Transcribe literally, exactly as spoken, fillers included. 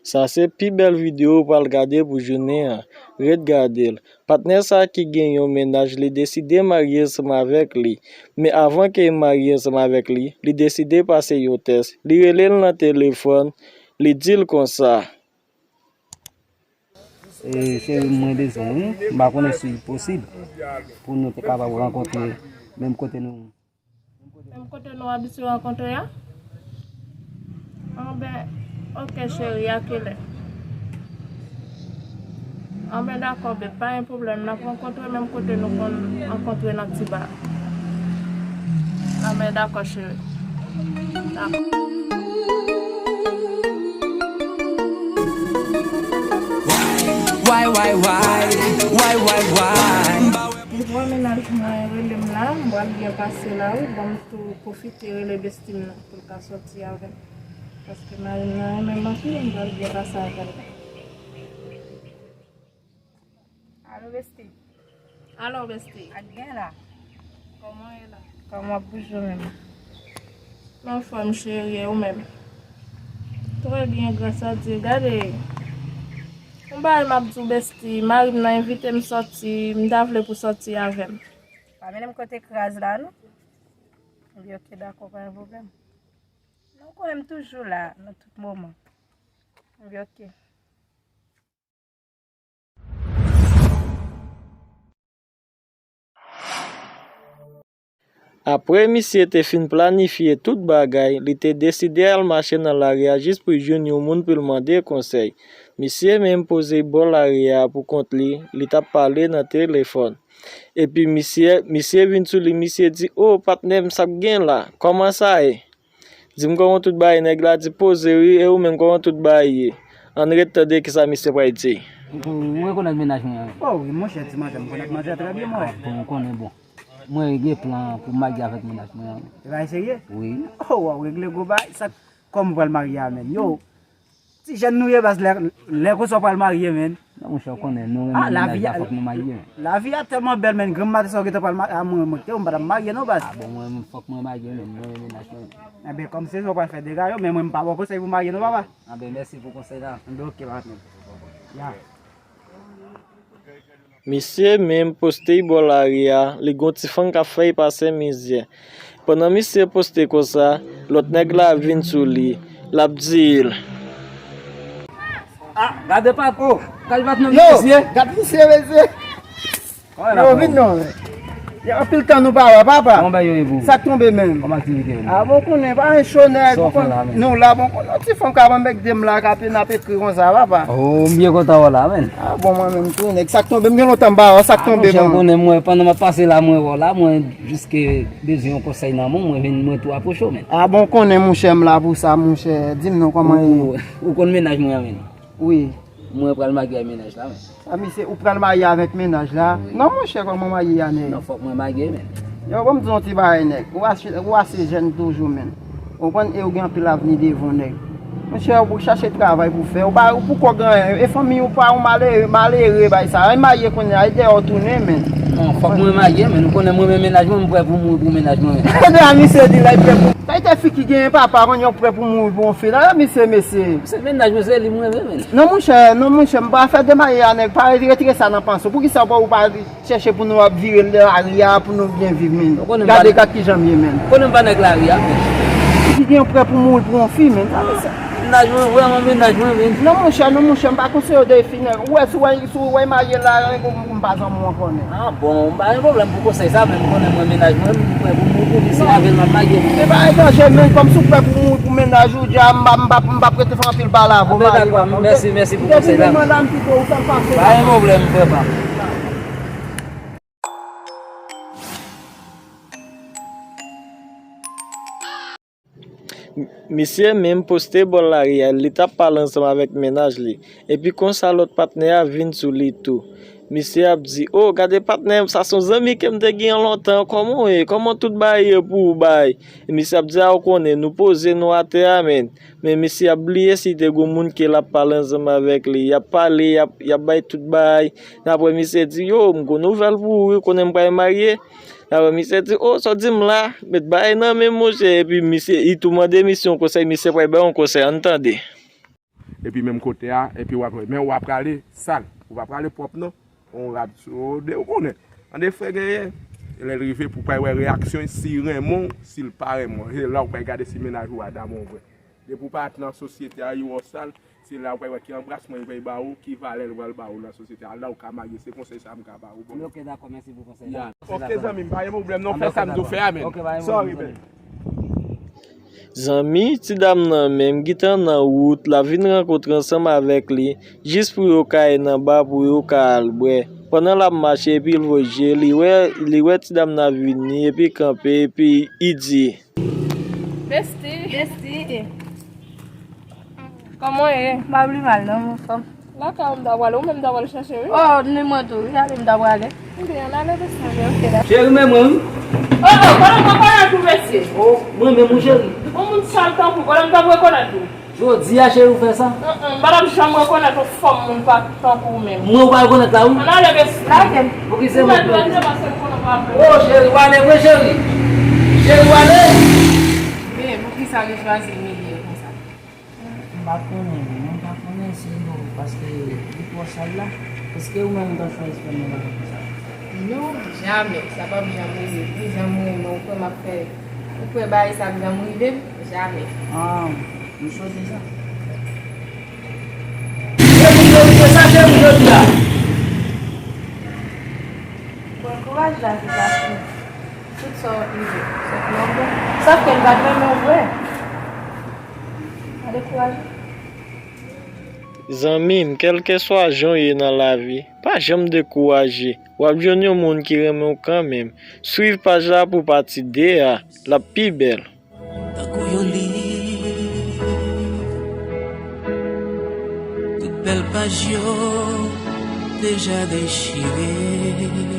Sa se pi bèl videyo ou pral gade pou jounen an. Ret gade l. Patnè sa ki gen yon mennaj, li deside marye ansanm avèk li. Men avan ke l marye ansanm avèk li, li deside pase yon tès. Li rele l nan telefòn, li di l konsa. E, cheri, mwen bezwen w, wi. M pa konnen si l posib pou nou te kapab rankontre menm kote nou. Menm kote nou abitye rankontre a? Anben, oke cheri, a kilè? Anben, dakò, beb, pa gen pwoblèm, n ap rankontre menm kote nou konn rankontre nan Tiba. Anben, dakò, cheri. Dakò. Why, why, why? Why, why, why? Bon, mennaj mwen rele m la, m pral byen pase la wi, ban m tou pwofite rele besti m nan pou l ka sòti avè m. Paske mari m nan renmen m anpil, m pral byen pase avè l. Alo besti. Alo besti. Sa k gen la? Kòman w ye la? Kòman w ap bouje w menm? M anfòm cheri, e ou menm? Trè byen, gras a Dye. Gade, yon bagay m ap di w besti, mari m nan envite m sòti, m ta vle pou w sòti avè m. Pa mennen m kote kraz la non. Li oke, dakò, pa gen pwoblèm. Non, ou konnen m toujou la nan tout moman. Li oke. Apre misye te fin planifye tout bagay, li te deside al mache nan lari a jis pou l jwenn yon moun pou l mande konsèy. Misye menm poze bò lari a pou kont li, li t ap pale nan telefòn. Epi misye, misye vin sou li, misye di, "O, patnè m, sa k gen la? Kòman sa ye?" Di m kòman tout bagay, nèg la di poze wi, e ou menm kòman tout bagay ye? Ann ret tande kisa misye pral di. Ou rekonèt mennaj mwen an? O wi monchè, ti mantè, m konèt mantè trè byen mwen. Bon, ou konnen bon. Mwen gen plan pou m marye avèk mennaj mwen an. E bagay serye? Wi. O, w ap regle gwo bagay, sa, kòman w pral marye a menm? Yo, ti jèn nou ye baz, lè, lè konsa w pral marye menm. Non monchè, ou konnen nou renmen mennaj la, fòk nou marye. Lavi a tèlman bèl menn, granm maten sa w gentan pral marye, a mwen, mwen, mwen, m pa t ap marye non baz. A bon, mwen menm fòk mwen marye menm, mwen renmen mennaj mwen. Enben kòm se sa w pral fè dega yo, men mwen m pa ba w konsèy pou w marye non papa. Enben mèsi pou konsèy la. Enben oke patnè. Ya. Misye menm poste bò lari a, li gon ti fanm k ap fè l pase mizè. Pandan misye poste konsa, lòt nèg la vin sou li, l ap di l. Ah, gade pa, oh, gade pa nan misye. Gade misye mesye. Yo vin non. Gen anpil tan nou pa wè papa. Kòman bagay yo ye pou ou? Sa k tonbe menm? Kòman aktivite yo? Ah bon konnen pa gen cho nèg. Sa w fè la menm? Nou la bon konnen yon ti fanm ka ban m bèk de m la k ap n ap ekri konsa papa. Oh m byen kontan wè w la menm. Ah bon mwen menm tou nèg sa k tonbe m gen lontan m pa wè w sa k tonbe menm. Ah monchè ou konnen mwen pandan m ap pase la mwen wè w la mwen jiske bezwen yon konsèy nan men w mwen vin mwen tou apwoche w menm. Ah bon konnen monchè m la pou sa monchè di m non kòman ye. Ou konn mennaj mwen an menm? Wi. Mwen pral marye ak mennaj la menm. Sa misye ou pral marye avèk mennaj la? Non monchè kòman w marye a nèg? Non fòk mwen marye menm. Yo ban m di w yon ti bagay nèg, ou ase, ou ase jèn toujou menm. Ou konprann e ou gen anpil avni devan w nèg. Monchè ou pou chache travay pou w fè, ou pa, ou poko gen anyen, e fanmiy ou pa, ou malere, malere bay sa, al marye kounye a, e dèyè w tounen menm. Non fòk mwen marye menm, ou konnen mwen menm mennaj mwen, m prè pou mouri pou mennaj mwen menm. Gade a misye di la, li prè pou. Sa e te fi ki genyen papa, kounye a ou prè pou mouri pou yon fi, gade a misye mesye. Se mennaj mwen se li m renmen menm. Non monchè, non monchè, m pa fè demarye a nèg, pa retire sa nan panse w. Poukisa w pa ou pa chèche pou nou ap vire lari a pou nou byen viv menn? Gade gad kijan m ye menn. Ou konnen m pa nèg lari a menn. Fi ki gen prè pou mouri pou yon fi menn. Sa mesye. Mennaj mwen, vrèman mennaj mwen menn. Non monchè, non monchè, m pa konseye w de fi nèg. Ou wè si w wè, si w wè marye la, m pa zanmi w ankò nèg. Ah bon, m pa gen pwoblèm pou konsèy sa, men m konnen mwen mennaj mwen, m prè pou mouri pou li, se avè l m ap marye menn. Se pa yon danje menn, kòmsi w prè pou mouri pou mennaj ou. Dja m p ap, m p ap, m p ap rete fè anpil pale avè w. Anben dakò, mèsi, mèsi pou konsèy la. Mwen la m kite w fè l pase. Pa gen pwoblèm, frè pa m. Misye menm poste bò lari a, li t ap pale ansanm avèk mennaj li. Epi konsa lòt patnè a vin sou li tou. Misye ap di, o, gade patnè m, sa se yon zanmi ke m te gen lontan, kòman w ye? Kòman tout bagay ye pou ou, bay? Misye ap di a ou konnen, nou poze nou atè a menn. Men misye ap bliye si te gon moun ke l ap pale ansanm avèk li. Y ap pale, y ap, y ap bay tout bagay. Apre misye di, yo, m gon nouvèl pou ou wi, ou konnen m pral marye. Apre misye di, o, sa w di m la, met bagay nan men m monchè. Epi misye, li tou mande misye yon konsèy, misye pral bay yon konsèy, ann tande. epi menm kote a, epi w ap, men w ap prale sal. Ou pa prale pwòp non. On rad sou ou, de, ou konnen. An de frè genyen. E lè l rive pou pral wè reyaksyon, si l renmen w, si l pa renmen w. Se la ou pral gade si mennaj ou a damou w vre. Depi w pa antre nan sosyete a, ou wè w sal, se la ou pral wè ki anbrasman li pral ba ou, ki valè li pral ba ou nan sosyete a. La ou ka marye, se konsèy sa m ka ba ou. Bon. Ok, dakò, mèsi pou konsèy la. Ok, zanmi m, pa gen pwoblèm non, fè sa m di w fè a, men. Ok, pa gen pwoblèm, zanmi. Zanmi, ti dam nan menm gentan nan wout, l ap vin rankontre ansanm avèk li, jis pou yo ka al nan ba, pou yo ka al bwè. Pandan l ap mache, epi l voye je, li wè, li wè ti dam nan ap vini, epi kanpe, epi li di: Besti. Besti. Kòman w ye? M pa pli mal non, m anfòm. Lakay ou m ta prale, ou menm m ta prale chache, wi. Oh, ni mwen tou, wi, ale m ta prale. Ebyen, ann ale, besti. Ok, dakò. Cheri, men mwen, wi. Oh, oh, kote m t ap rekonèt ou, mesye? Oh, mwen menm, wi, cheri. Yon moun sal tankou, kote m t ap rekonèt ou? Jodi a, cheri, ou fè sa? Mm, mm, m pa t ap janm rekonèt yon fòm moun pa tankou ou menm. Mwen ou pa rekonèt la, wi. Ann ale, besti. Lage m. Pou ki se mwen ki rekonèt? Oh, cheri, w ale vre, cheri. Cheri, w ale. Men, poukisa nou chwazi milye konsa? M pa konnen, mwen pa konnen si yo, paske li twò sal la. Èske ou menm ou ta chwazi fè menm bagay konsa? Non, jamè. Sa p ap janm rive. Pou jan m renmen w, ou kwè m ap fè, ou kwè bagay sa ap janm rive m? Jamè. Ah, m swete sa. Cheri, jodi a, sa cheri jodi a. Bon kouraj la, ti gason. Tout sa w ap rive, se pou yon bon. Sa fè l pa t renmen w vre. Pa dekouraje. Zanmi m, kèlkeswa jan w ye nan lavi, pa janm dekouraje. W ap jwenn yon moun ki renmen w kanmenm. Swiv paj la pou pati de a, l ap pi bèl. Tankou yon liv, tout bèl paj yo deja dechire.